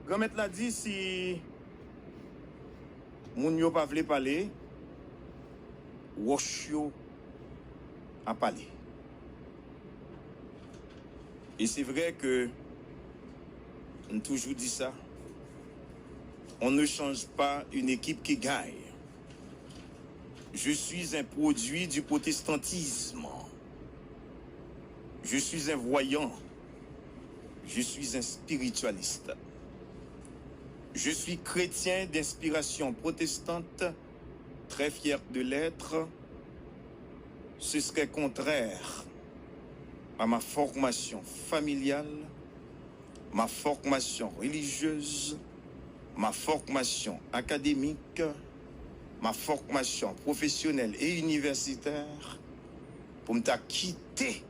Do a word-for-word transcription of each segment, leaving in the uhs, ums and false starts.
Granmèt la di, si moun yo pa vle pale, wòch yo a pale. E se vre ke m toujou di sa, on ne change pas une équipe qui gagne. Je suis un produit du protestantisme. Je suis un voyant. Je suis un spiritualiste. Je suis chrétien d'inspiration protestante, très fier de l'être. Ce serait contraire à ma formation familiale, ma formation religieuse, ma formation académique, ma formation professionnelle et universitaire, pou m ta kite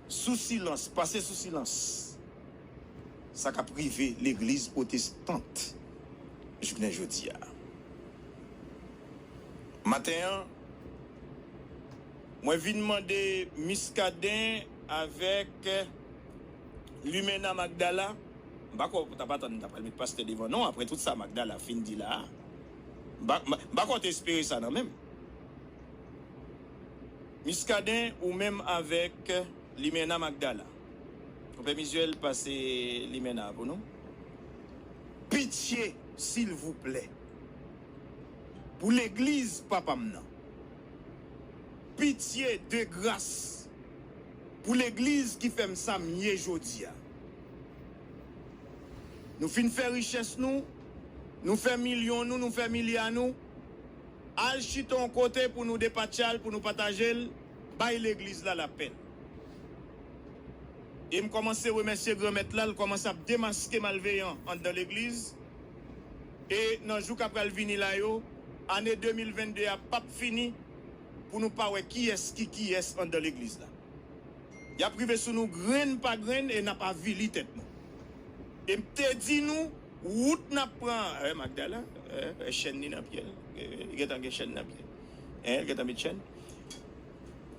sou silans, pase sou silans sa k ap rive legliz pwotestant jounen jodi a. Maten an, mwen vin mande Muscadin avèk Limena Magdala. M pa kwè w t ap atann m ta pral met pastè devan non, apre tout sa Magdala fin di la a. M pa, m pa, m pa kwè w te espere sa nan men m. Muscadin, ou menm avèk Limena Magdala. Konpè Mizuel, pase Limena pou nou. Pitye, silvouplè. Pou legliz papa m nan. Pitye, de gras. Pou legliz ki fè m sa m ye jodi a. Nou fin fè richès nou, nou fè milyon nou, nou fè milya nou. Al chita yon kote pou nou depatche l, pou nou pataje l, bay legliz la lapè l. E m kòmanse remèsye Granmèt la, l kòmanse ap demaske malveyan anndan legliz. E nan jou k ap pral vini la yo, ane de mil vennde a p ap fini pou nou pa wè kiyès ki kiyès anndan legliz la. Y ap rive sou nou grenn pa grenn e n ap avili tèt nou. E m te di nou, wout n ap pran, eh, Magdala, eh, eh, chèn li nan pye l, eh, li gentan gen chèn nan pye l. Eh, li gentan met chèn.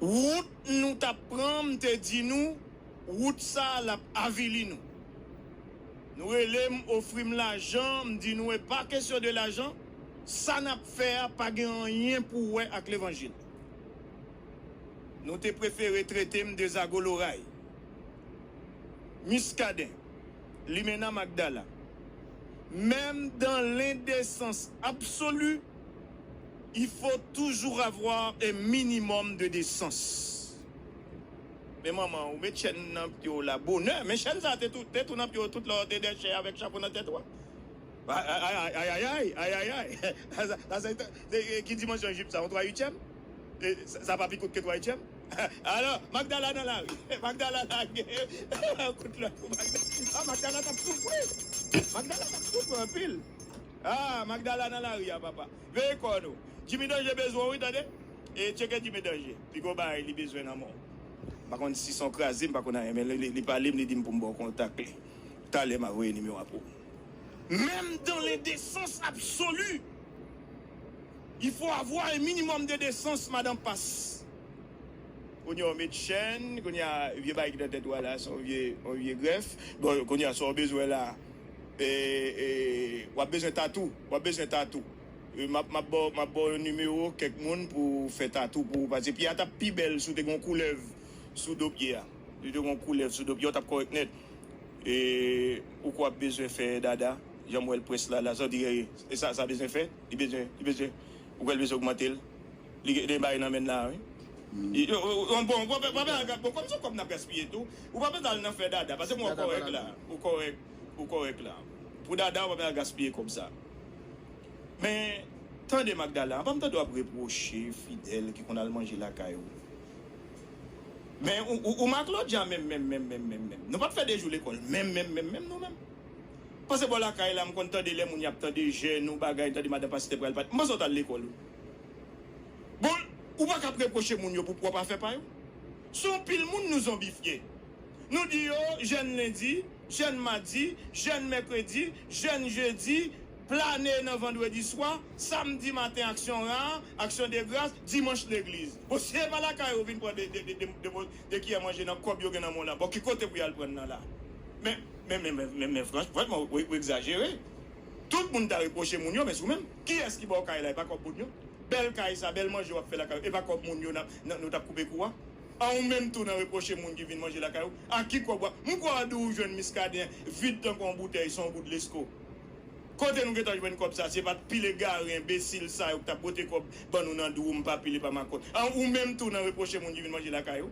Wout nou t ap pran, m te di nou, wout sa a, l ap avili nou. Nou rele m, ofri m lajan, m di nou, e pa kesyon de lajan, sa n ap fè a pa gen anyen pou wè ak levanjil. Nou te prefere trete m de zago loray. Muscadin, Limena Magdala, même dans l'indécence absolue, il faut toujours avoir un minimum de décence. Men manman, ou met chèn nan pye w la bonè. Men chèn sa te tou, te tou nan pye w tout lè w te dèchè avèk chapo nan tèt ou a. Ayayay, ayayay, ayayay. Sa, sa, sa, se, e, ki dimansyon jip sa? Yon twa uityèm? E, sa, sa pa pi kout ke twa uityèm? Alò, Magdala nan lari. Magdala lage. Kout lòt pou Magdala. Ah, Magdala t ap soufri. Magdala t ap soufri anpil. Ah, Magdala nan lari a, papa. Veye kò nou. Jimmy Danger bezwen w, wi, tande. E tcheke Jimmy Danger. Pi gwo bagay li bezwen nan men w. M pa konn si se yon kraze, m pa konn anyen, men li, li, li pale m, li di m pou m ba w kontak li. Talè m a voye nimewo a pou ou. Même dans l'indécence absolue, il faut avoir un minimum de décence, Madan Pas. Kounye a w met chèn, kounye a vye bagay ki nan tèt ou a la, se yon vye, yon vye grèf. Bon, kounye a sa w bezwen la, e, e, w ap bezwen tatou, w ap bezwen tatou. E, m ap, m ap ba w, m ap ba w yon nimewo kèk moun pou fè tatou pou ou, paske pye a t ap pi bèl si w te gen yon koulèv sou do pye a. Li te gen yon koulèv sou do pye a, w t ap kòrèk nèt. E ou kwè w ap bezwen fè dada, jan m wè l près la, la, sa w di, e, e sa, sa bezwen fè, li bezwen, li bezwen, ou kwè l bezwen ogmante l? Li gen de bagay nan men l la, wi. Li, o, o, o, bon, bon, bon, bon, bon, kòm se kòb n ap gaspiye tou, ou pa bezwen al nan fè dada, paske mwen w kòrèk la, ou kòrèk, ou kòrèk la. Pou dada, ou pa bezwen al gaspiye kòb sa. Men, tande Magdala, pa m tande w ap repwoche Fidèl ki konn al manje lakay ou. Men, ou, ou, ou Maklodya menm, menm, menm, menm, menm, menm. Nou pa t fè de jou lekòl, menm, menm, menm, menm, nou menm. Pase bò lakay la, m konn tande lè moun y ap tande jèn ou bagay, tande madan pastè pral pati. M panse w t al lekòl, wi. Bon, ou pa ka ap repwoche moun yo pou pwòp afè pa yo. Se yon pil moun nou zonbifye. Nou di yo, jèn lendi, jèn madi, jèn mèkredi, jèn jedi, plane nan vandredi swa, samdi maten aksyon ra, aksyon de gras, dimanch legliz. Bon, si e pa lakay ou vin pran de, de, de, de, de, de kiyè manje nan kòb yo gen nan men w la, bon, ki kote pou y al pran nan la? Men, Men, men, men, men, men franch, franchman, ou, ou egzajere. Tout moun ta repwoche moun yo, men sou menm. Kiyès ki ba w kay la, e pa kòb moun yo? Bèl kay sa, bèl manje w ap fè lakay yo, e pa kòb moun yo n ap, n ap, nou t ap koupe kou a? An ou menm tou nan repwoche moun ki vin manje lakay ou? A ki kòb w ap, m kwè w di w jwenn Miskaden vid tankou yon boutèy, se yon bout lesko. Kote nou gentan jwenn kòb sa? Se pa t pil egare, enbesil sa yo ki t ap bwote kòb ban nou nan dwou, m pa pile pa makòn. An ou menm tou nan repwoche moun ki vin manje lakay ou?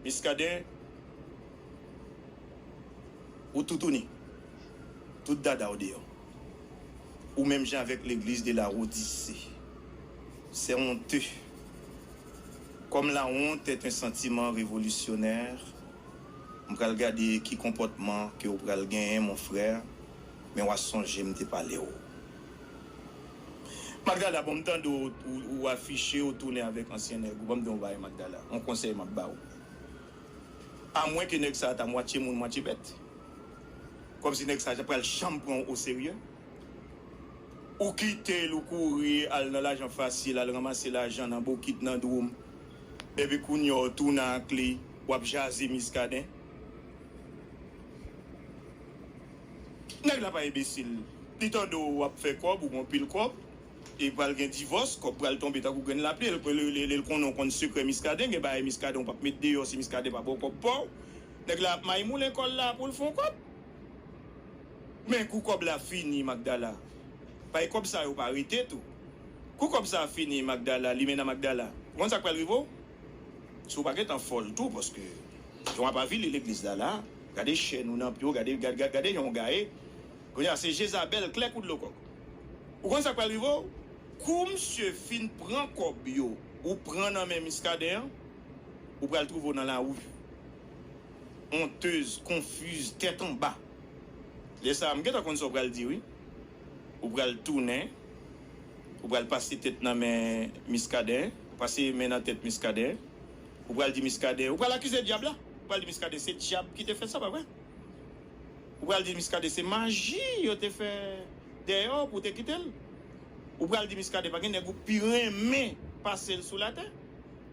Miskaden, ou toutouni. Tout dada w deyò. Ou menm jan avèk legliz de la Odise. C'est honteux. Comme la honte est un sentiment révolutionnaire, m pral gade ki konpòtman ke ou pral genyen, mon frè, men w a sonje m te pale w. Magdala, bon, m tande w, ou, ou afiche, ou tounen avèk ansyen nèg ou. Ban m di w yon bagay, Magdala. Yon konsèy m ap ba w. Amwen ke nèg sa a ta mwatye moun, mwatye bèt. Kòmsi nèg sa a pral janm pran w oserye. Ou kite l, ou kouri, al nan lajan fasil, al ranmase lajan nan bokit, nan dwou. Epi kounye a, w tounen ak li, w ap jaze Miskaden. Nèg la pa enbesil. Li tande w ap fè kòb, ou gon pil kòb. E pral gen divòs, kòb pral tonbe tankou grenn lapli. L, l, l, l konnen w konn sekrè Miskaden, gen bagay Miskaden w p ap met deyò si Miskaden pa ba w kòb pa w. Nèg la ap may moulen kò l la pou l fè yon kòb. Men kou kòb la fini, Magdala. Bay kòb sa yo pa rete tou. Kou kòb sa fini, Magdala, Limena Magdala. Ou konn sa k pral rive w? Si w pa gentan fòl tou, paske jan w ap avili legliz la la, gade chèn ou nan pye w, gade, gade, gade, gade jan w gaye. Kounye a, se Jezabèl, klè kou dlo kòk. Ou konn sa k pral rive w? Kou misye fin pran kòb yo, ou pran nan men Miskaden an, ou pral twouve w nan lari. Onteuse, confuse, tèt anba. Lè sa a, m gentan konn sa w pral di, wi. Ou pral tounen, ou pral pase tèt nan men Miskaden, pase men nan tèt Miskaden. Ou pral di Miskaden, ou pral akize dyab la. Ou pral di Miskaden se dyab ki te fè sa, pa vre? Ou pral di Miskaden se maji yo te fè dèyè w pou w te kite l. Ou pral di Miskaden pa gen nèg ou pi renmen pase l sou latè.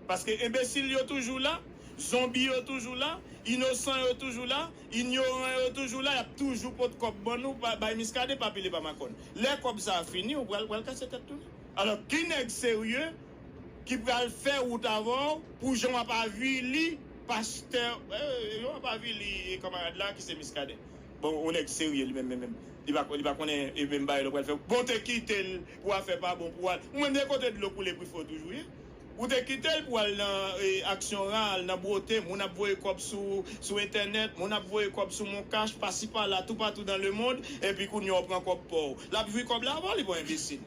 Paske enbesil yo toujou la, zonbi yo toujou la, inosan yo toujou la, inyoran yo toujou la, y ap toujou pot kòb ban nou, ba-, bay Miskaden pa pile pa makòn. Lè kòb sa a fini, ou pral, pral kase tèt tounen. Alò, ki nèg serye ki pral fè wout avè w pou jan w ap avili pastè, eh, jan w ap avili kanmarad la ki se Miskaden? Bon, yon nèg serye li menm, menm, menm. Li pa, li pa konnen, e, menm bagay la w pral fè. Bon, te kite l pou afè pa bon pou w al. Ou menm de kote dlo koule pi fò toujou ye. Ou te kite l pou al nan, e, aksyon ra, al nan bwote, moun ap voye kòb sou, sou entènèt, moun ap voye kòb sou Moncash, pasi pala, toupatou dans le monde, epi kounye a w pran kòb pa w. L ap jwi kòb la avan li, bon enbesil.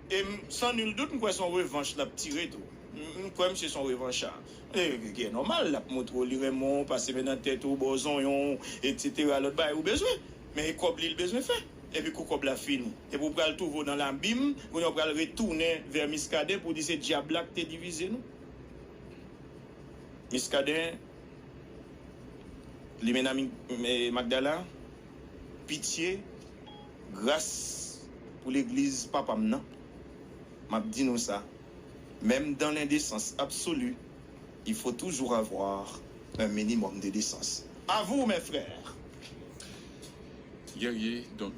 E m, sans nul doute, m kwè se yon revanch l ap tire tou. M, m kwè misye se yon revancha. E, e, e nòmal, l ap montre w li renmen w, pase men nan tèt ou, ba w zonyon, etsetera, lòt bagay ou bezwen. Men e kòb li l bezwen fè. Epi kou kòb la fini. Epi w pral twouve w nan labim, kounye a w pral retounen vè Miskaden pou w di se dyab la k te divize nou. Miskaden, Limena Mi-, e, Magdala, pitye, gras pou legliz papa m nan. M ap di nou sa, menm dans l'indécence absolue, il faut toujours avoir un minimum de décence. À vous, mes frères. Guerrier, donc,